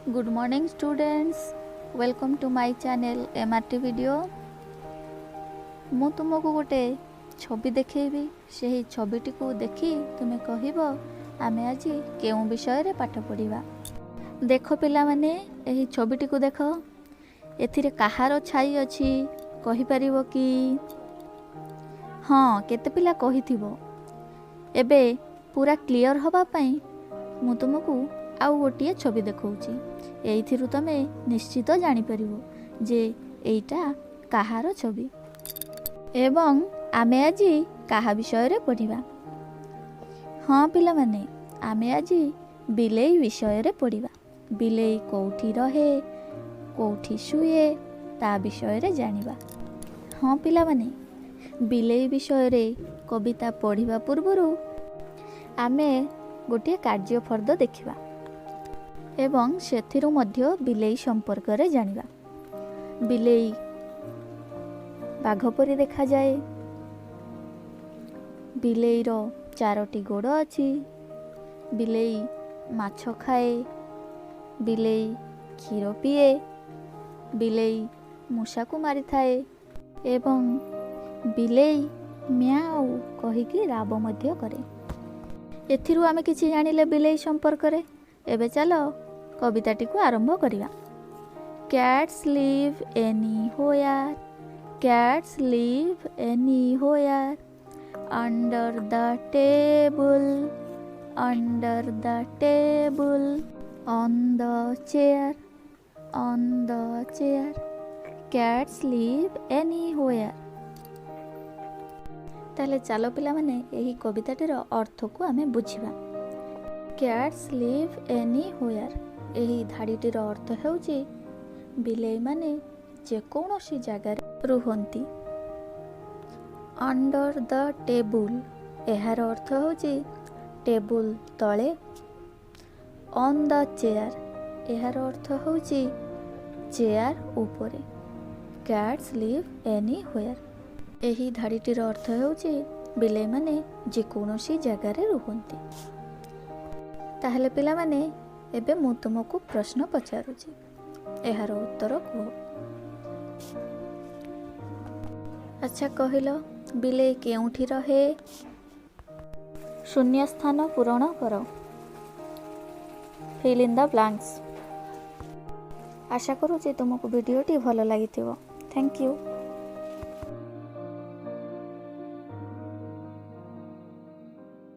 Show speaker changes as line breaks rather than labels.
Good morning, students. Welcome to my channel MRT video. ମୁଁ ତୁମକୁ ଗୋଟେ ଛବି ଦେଖେଇବି। ସେହି ଛବିଟିକୁ ଦେଖି ତୁମେ କହିବ ଆମେ ଆଜି କେଉଁ ବିଷୟରେ ପାଠ ପଢ଼ିବା। ଦେଖ ପିଲାମାନେ, ଏହି ଛବିଟିକୁ ଦେଖ। ଏଥିରେ କାହାର ଛାଇ ଅଛି, କହିପାରିବ କି? ହଁ, କେତେ ପିଲା କହିଥିବ। ଏବେ ପୁରା କ୍ଲିଅର୍ ହେବା ପାଇଁ ମୁଁ ତୁମକୁ ଆଉ ଗୋଟିଏ ଛବି ଦେଖାଉଛି। ଏଇଥିରୁ ତୁମେ ନିଶ୍ଚିତ ଜାଣିପାରିବ ଯେ ଏଇଟା କାହାର ଛବି ଏବଂ ଆମେ ଆଜି କାହା ବିଷୟରେ ପଢ଼ିବା। ହଁ ପିଲାମାନେ, ଆମେ ଆଜି ବିଲେଇ ବିଷୟରେ ପଢ଼ିବା। ବିଲେଇ କେଉଁଠି ରହେ, କେଉଁଠି ଶୁଏ, ତା ବିଷୟରେ ଜାଣିବା। ହଁ ପିଲାମାନେ, ବିଲେଇ ବିଷୟରେ କବିତା ପଢ଼ିବା ପୂର୍ବରୁ ଆମେ ଗୋଟିଏ କାର୍ଯ୍ୟଫର୍ଦ୍ଦ ଦେଖିବା ଏବଂ ସେଥିରୁ ମଧ୍ୟ ବିଲେଇ ସମ୍ପର୍କରେ ଜାଣିବା। ବିଲେଇ ବାଘ ପରି ଦେଖାଯାଏ। ବିଲେଇର ଚାରୋଟି ଗୋଡ଼ ଅଛି। ବିଲେଇ ମାଛ ଖାଏ। ବିଲେଇ କ୍ଷୀର ପିଏ। ବିଲେଇ ମୂଷାକୁ ମାରିଥାଏ ଏବଂ ବିଲେଇ ମ୍ୟାଉ କହିକି ରାବ ମଧ୍ୟ କରେ। ଏଥିରୁ ଆମେ କିଛି ଜାଣିଲେ ବିଲେଇ ସମ୍ପର୍କରେ। ଏବେ ଚାଲ କବିତାଟିକୁ ଆରମ୍ଭ କରିବା। Cats live anywhere, cats live anywhere, under the table, under the table, on the chair, on the chair, cats live anywhere. ତାହେଲେ ଚାଲ ପିଲାମାନେ, ଏହି କବିତାଟିର ଅର୍ଥକୁ ଆମେ ବୁଝିବା। କ୍ୟାଟ୍ସ ଲିଭ୍ ଏନିହୋୟାର, ଏହି ଧାଡ଼ିଟିର ଅର୍ଥ ହେଉଛି ବିଲେଇମାନେ ଯେକୌଣସି ଜାଗାରେ ରୁହନ୍ତି। ଅଣ୍ଡର the table, ଏହାର ଅର୍ଥ ହେଉଛି ଟେବୁଲ ତଳେ। ଅନ୍ the chair, ଏହାର ଅର୍ଥ ହେଉଛି ଚେୟାର ଉପରେ। କ୍ୟାଟ୍ସ ଲିଭ୍ ଏନିହୋୟାର, ଏହି ଧାଡ଼ିଟିର ଅର୍ଥ ହେଉଛି ବିଲେଇମାନେ ଯେକୌଣସି ଜାଗାରେ ରୁହନ୍ତି। ତାହେଲେ ପିଲାମାନେ, ଏବେ ମୁଁ ତୁମକୁ ପ୍ରଶ୍ନ ପଚାରୁଛି, ଏହାର ଉତ୍ତର କୁହ। ଆଚ୍ଛା କହିଲ, ବିଲେଇ କେଉଁଠି ରହେ? ଶୂନ୍ୟ ସ୍ଥାନ ପୂରଣ କର। Fill in the blanks. ଆଶା କରୁଛି ତୁମକୁ ଭିଡ଼ିଓଟି ଭଲ ଲାଗିଥିବ। Thank you.